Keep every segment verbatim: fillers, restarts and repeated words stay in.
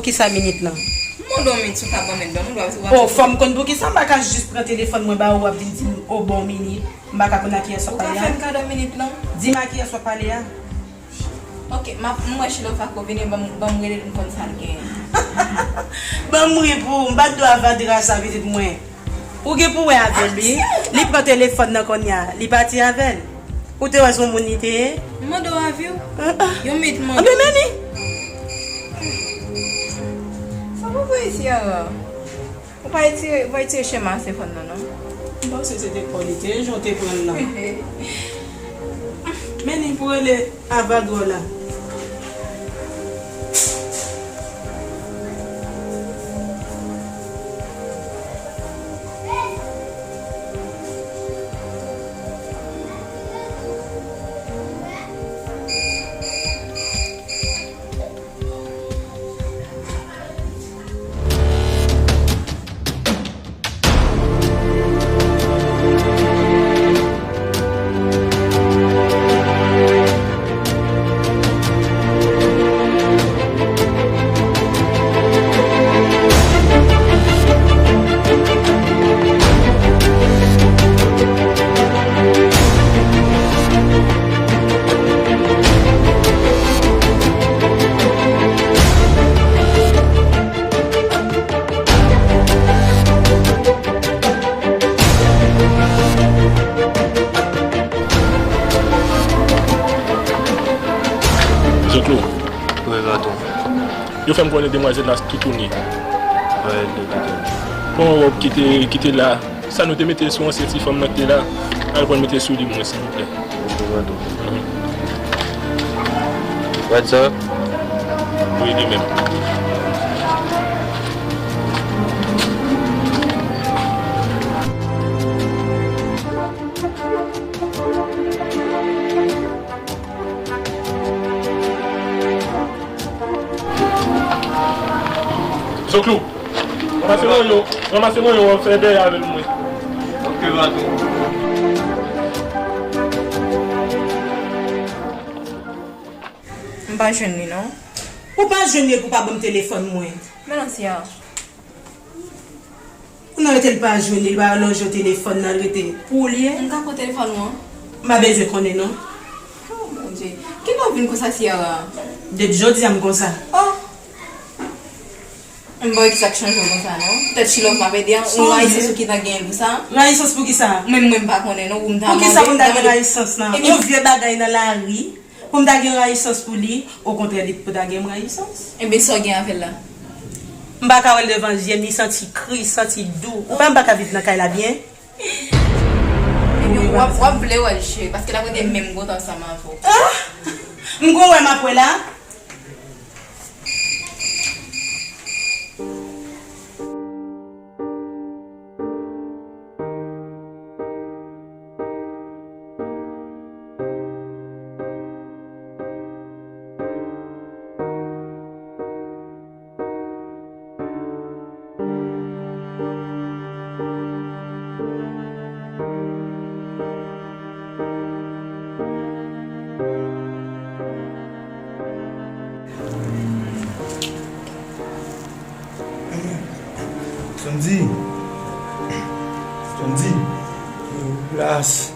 Kisa minit lan? M mande w minit si w ka ban m yon minit, ban m, ou dwe, ou ap... Oh, fò m konn poukisa m pa ka jis pran telefòn mwen ba ou, w ap vin di m, "Oh, bon minit." M pa ka konn a kiyès w ap pale a? Ou ka fè m kado minit lan? Di m a kiyès w ap pale a. Ok, m ap, m wè Chilòf ak ou vini, ban m, ban m rele l, m konn sa l genyen. Ban m ri pou ou, m pa t dwe avadra sa pitit mwen. Ou gen pou wè avè l, wi. Li pran telefòn nan kounye a, li pati avè l. Ou te wè se yon moun li te ye? M mande w avi w. Ah, ah. Yon minit, m mande w. Anben, men li. Sa pa vre, Ciara. Ou pa retire, ou pa retire chema a se fòn nan, non? M panse se te kò li te ye, jan w te pran l lan. Men li pou rele avadra w la. Zoklo. Wi, patwon. Yo fè m konnen demwazèl la toutouni. Wi, li toutouni. Pran yon wòb ki te, ki te la. Sa nou te mete sou ansyen ti fanm nan ki te la, al pran mete sou li mwen, silvouplè. Ok, patwon. Mhm. Wè sa? Wi, li menm. Zoklou, ranmase manyo, ranmase manyo, w ap fè dèyè avè l mwen. Ok, patwon. M pa jwenn li, non. Ou pa jwenn li epi w pa ban m telefòn mwen. Men non, Sia. Ou nan rete l pa jwenn li, li pa alonje w telefòn nan, l rete pou ou li ye. M ka pran telefòn ou an? M pa bezwen konnen non. Oh, Bondye. Kilè w vin konsa, Ciara? Depi jodi a m konsa. Oh! M pa wè kisa k chanje w konsa non. Petèt Chilòf m ap ede a. Ou rayisans ou ki ta genyen l pou sa? Rayisans pou kisa? Menm mwen m pa konnen non, ou m ta mande. Pou kisa pou m ta gen rayisans lan? Yon vye bagay nan lari. Pou m ta gen rayisans pou li, okontrè, li pou ta gen m rayisans. Ebyen, sa w gen avè l la? M pa ka wè l devan je m, li santi kri, santi dou. Ou pa, m pa ka viv nan kay la byen. Ebyen, w ap, w ap vle wè l, cheri, paske l ap rete menm kote ansanm avè w. Ah! M gon wè m ap wè la. Sandy. Sandy. Blas.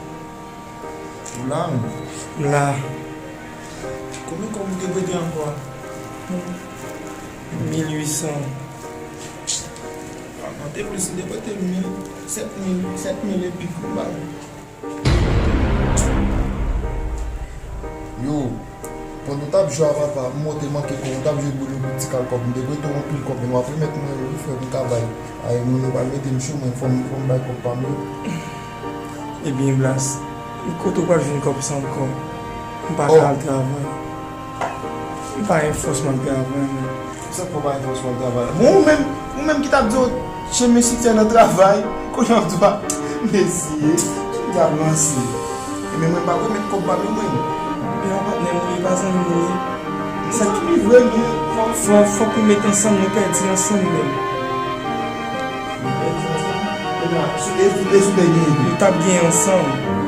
Ou la menm? M la. Konbyen kòb ou te prete ankò a? Mil uit san. A, mwen te plis, m te prete mil, sèt mil, sèt mil epi m ba l. Yo, pandan w t ap jwe a papa, m wè w te manke kòb, w t ap jwe boul epi ti kal kòb, m te prete w anpil kòb, men w ap remèt mwen yo wi frè m, m ka bay. Ay, moun yo pral mete m chomaj, fò m, fò m bay kòb pa m yo. Ebyen, Blas, kote w pral jwenn kòb sa ankò? M pa ka al travay. M pa gen fòs m ap travay menm. Sa k fè w pa gen fòs w ap travay la? Bon, ou menm, ou menm ki t ap di w chemen siksè nan travay, kounye a w di w ap, mesye, ki dyab lanse? Ebyen, mwen pa remèt kòb pa m yo, mwen. Ebyen, patnè m ou ye, pa zanmi m ou ye. Sa ki pi vre, men fò, fò, fòk nou met ansanm, nou pèdi ansanm menm. Kounye a, si w te, si w te, si w te genyen tou. Nou t ap genyen ansanm.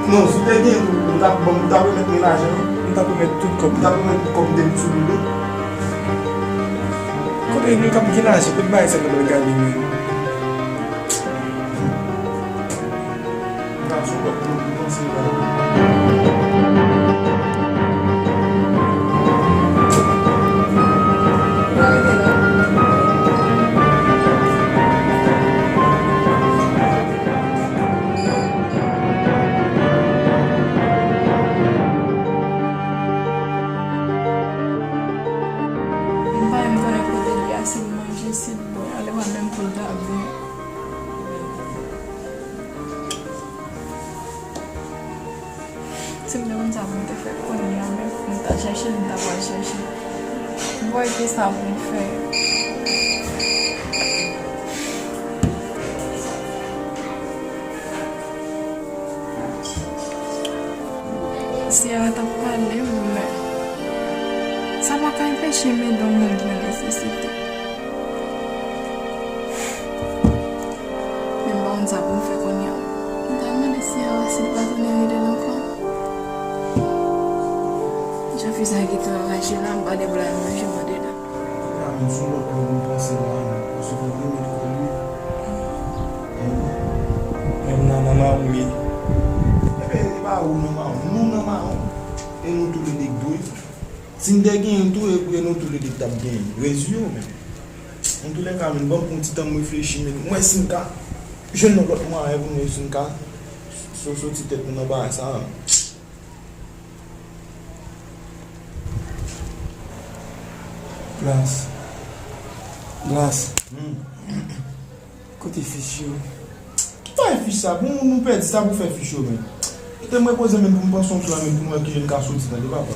Non, si w te genyen tou, ou t ap ban m, ou t ap remèt mwen lajan an. M t ap remèt tout kòb. M t ap remèt tout kòb m te met sou li tou. Kote nou t ap gen lajan, kote bagay sa t ap al gade menm? M pa sou lòt moun, m panse la. M pa menm konnen kote l ye a, si l manje, si l bwè, alè pa menm pou l ta bwè. Si m te konn sa pou m te fè kounye a menm, m ta chèche l, m ta pral chèche. M pa wè kisa pou m fè. Siyara t ap pale, men sa pa ka anpeche m ede yon moun ki nan nesesite. Men m pa konn sa pou m fè kounye a. M ta mande Siyara si l pa tounen rele l ankò. Jan fi sa gentan anraje la, m pa gen pou l al manje m andedan. Kounye a menm se yon lòt lòm m panse la, non, paske m remèt kò m wi. Menm nan, nan mawon m ye. Ebyen, e pa ou nan mawon, nou nan mawon. E nou toulede k dwe. Si n te genyen tou, e, e nou toulede k t ap genyen. Rezi yo, men. Antouka, men, ban m pran yon ti tan m reflechi, men. M wè si m ka jwenn yon lòt mwayen pou m wè si m ka so-, soti tèt mwen nan bagay sa a. Glas. Glas. Hmm. Kote fich yo? Ki bagay fich sa? Pou nou pèdi sa pou fè fich yo, men. Kite m repoze, men, pou m panse yon ti la, men, pou m wè kijan m ka soti, tande, papa.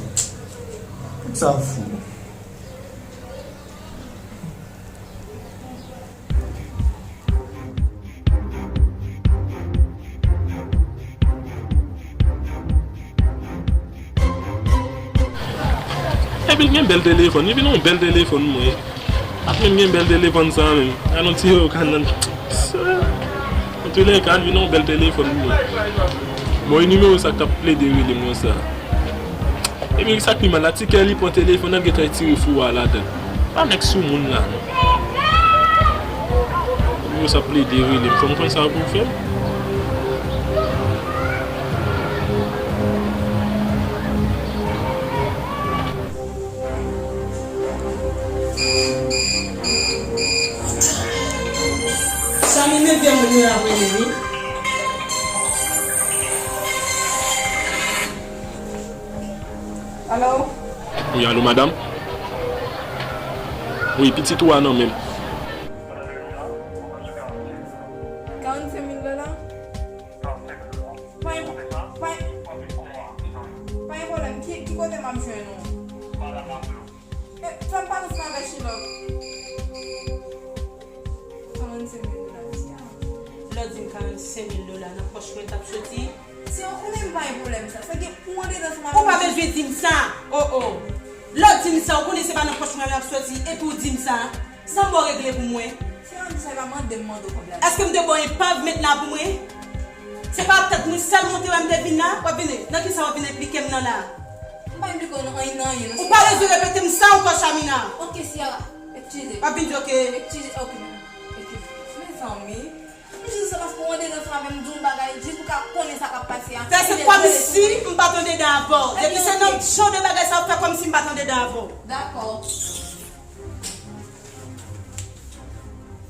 Tout sa fou. Epi l gen bèl telefòn, li vin yon bèl telefòn mwen. Ak menm gen bèl telefòn sa menm. Alon ti yo ka nan. Antoulèka, li vin yon bèl telefòn mwen. Bon, e nimewo sa k t ap plede rele m konsa. Epi sa k pi mal la, ti kè li pran telefòn nan, l gentan retire fou a ladan. Pa nèg sou moun la non. Yo sa plede rele m, fò m konn sa pou m fè. Sa m menm vye moun yo ap rele wi. Alo? Wi, alo, madanm? Wi, pitit ou a nan men m. Karannsenk mil dola? Pa gen, pa gen, pa gen pwoblèm. Ki, ki kote m ap jwenn ou? E, fè m pale ansanm avèk Chilòk. Karannsenk mil dola, mesye a. Lè w di m karannsenk mil dola nan pòch mwen t ap soti. Si w konnen m pa gen pwoblèm sa, sa gen pou andedan sou mwen. Ou pa bezwen di m sa. O, o. Lè w di m sa, ou konnen se pa nan pòch mwen l ap soti, epi w di m sa. Sa m ba w regle pou mwen. Se yon sa pa mande m mande w kòb la. Èske m te ba w epav met la pou mwen? Se pa tèt mwen sèl mwen te wè m te vin la? W ap vin, nan kisa w ap vin enplike m nan la? M pa enplike w nan anyen, nan anyen, non. Ou pa bezwen repete m sa ankò, Chamina. Oke, Sierra. Eskize. W ap vin di oke. Eskize, oke, mèm. Eskize. Mezanmi. M jis se paske w andedan sa avè m, m di w yon bagay, jis pou w ka konnen sa k ap pase a. Fè se kòmsi m pa t andedan avè w. Depi se nan jan de bagay sa w fè kòmsi m pa t andedan avè w. Dakò.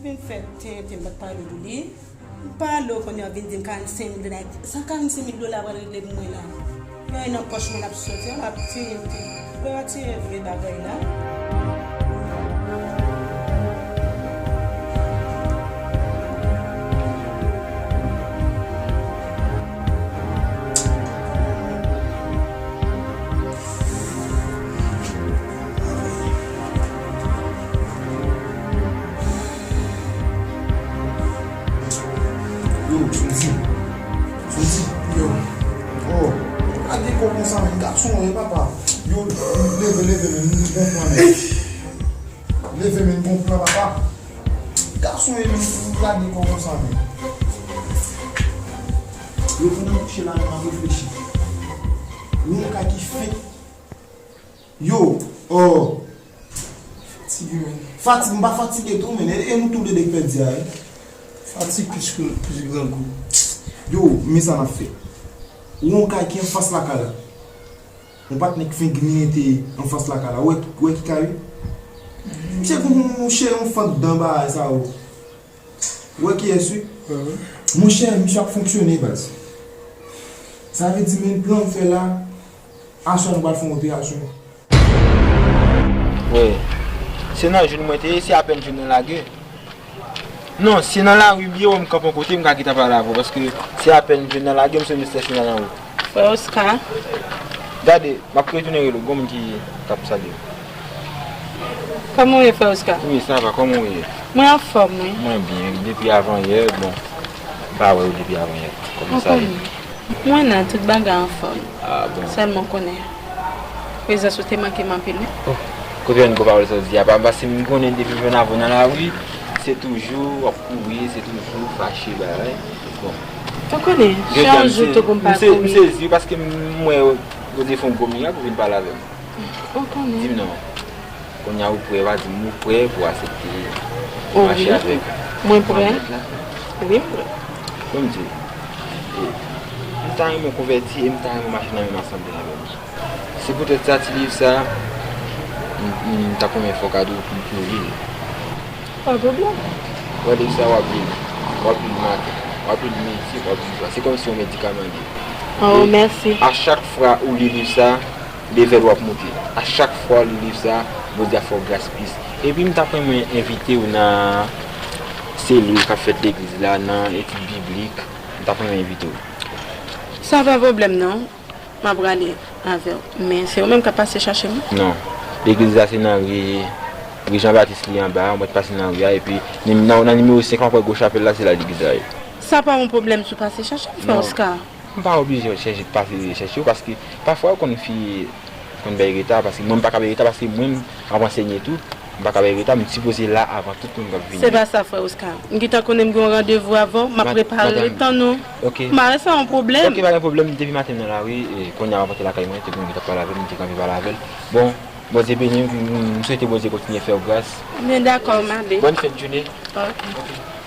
Vin fè tenten, m pa t pale w pou li. M pale w kounye a, vin di m karannsenk mil dola. Sa karannsenk mil dola pral regle pou mwen la? Yo, e nan pòch mwen l ap soti, yo, l ap tiye tou. Yo, yo tiye vye bagay la. Yo, Sonti. Sonti. Yo. Oh, gade kò konsa menm, gason, e papa. Yo, leve, leve menm, m gon plan menm. Leve menm, m gon plan, papa. Gason, e menm, gade kò konsa menm. Yo, pandan m kouche la, m ap reflechi. Yon kay ki fenk Yo, oh. Fatige, men. Fatig, m pa fatige tou, men. E, e nou tou de k pèdi a, wi. Fatig plis ke, plis grangou. Yo, men sa n ap fè. Ou yon kay ki anfas lakay la. Yon patnè k fen grenyen te anfas lakay la. Ou wè, ou wè ki kay wi? Misye gon yon cheri yon fant dan bagay sa yo. Ou wè kiyès wi? Monchè, misye ap fonksyone baz. Sa vle di men plan m fè la, aswè nou pral fè yon operasyon. Wi. Se nan joun mwen te ye, se apèn joun nan lage. Non, si nan lari m ye, wè m kanpe yon kote, m ka gentan pale avè w, paske se apèn m jwenn nan lage, m sonje m estasyone nan wout. Frè Oscar. Gade, m ap retounen rele w, gon moun ki, k ap salye w. Kòman w ye, frè Oscar? Wi, sa va, kòman w ye? Mwen anfòm, wi. Mwen byen, depi avanyè, bon, m pa wè w depi avanyè. Kòman sa ye? Mwen la, tout bagay anfòm. Ah, bon. Sèlman konnen, prezans ou te manke m anpil, wi. Oh, kote w jwenn gwo pawòl sa w di a? Pa, paske m konnen depi m jwenn avè w nan lari, se toujou w ap kouri, se toujou fache, bagay. Bon. Ou konnen, se yon jou tou pou m pa kouri. M sezi wi, paske m wè Bondye fè yon gwo mirak, ou vin pale avè m. Ou konnen. Di m non. Kounye a ou prè, pa di m ou prè pou aksepte mache avèk manmèt la? Wi, m prè. Bon, m di, e, m ta renmen w konvèti e m ta renmen w mache nan menm asanble avè m. Se poutèt sa, ti liv sa, m, m ta renmen fè w kado pou, pou w li l. Pa pwoblèm. Wè liv sa, w ap li l. W ap li l maten, w ap li l midi, w ap li l swa. Se kòmsi yon medikaman li ye. Oh, mèsi. A chak fwa ou li liv sa, levèl w ap moute. A chak fwa w li liv sa, Bondye ap fè w gras plis. Epi m t ap renmen envite w nan selil k ap fèt legliz la, nan etid biblik. M t ap renmen envite w. Sa pa pwoblèm non. M ap prale avè w. Men se ou menm k ap pase chache m? Non. Legliz la se nan ri, ri Jan Batis li anba a, mwen t pase nan ri a, epi nan, nan nimewo senk an, w ap wè gwo chapèl la, se la legliz la ye. Sa pa yon pwoblèm si w pase chache m, frè Oscar. M pa oblije chèche pase chèche w, paske pafwa yo konn fi konn bay reta, paske mwen m pa ka bay reta, paske mwen m ap ansenye tou, m pa ka bay reta, m sipoze la avan tout moun k ap vini. Se pa sa, frè Oscar. M gentan konnen m gen yon randevou avè w, m ap prepare l tann ou. Ok. M pa wè sa yon pwoblèm. Ok, pa gen pwoblèm, depi maten m nan lari, e, kounye a m ap rantre lakay mwen, te gen moun ki t ap pale avè m, m te kanpe pale avè l. Bon, Bondye beni w, m, m swete Bondye kontinye fè w gras. Men dakò, m ale. Bòn fen de jounen. Ok. Ok.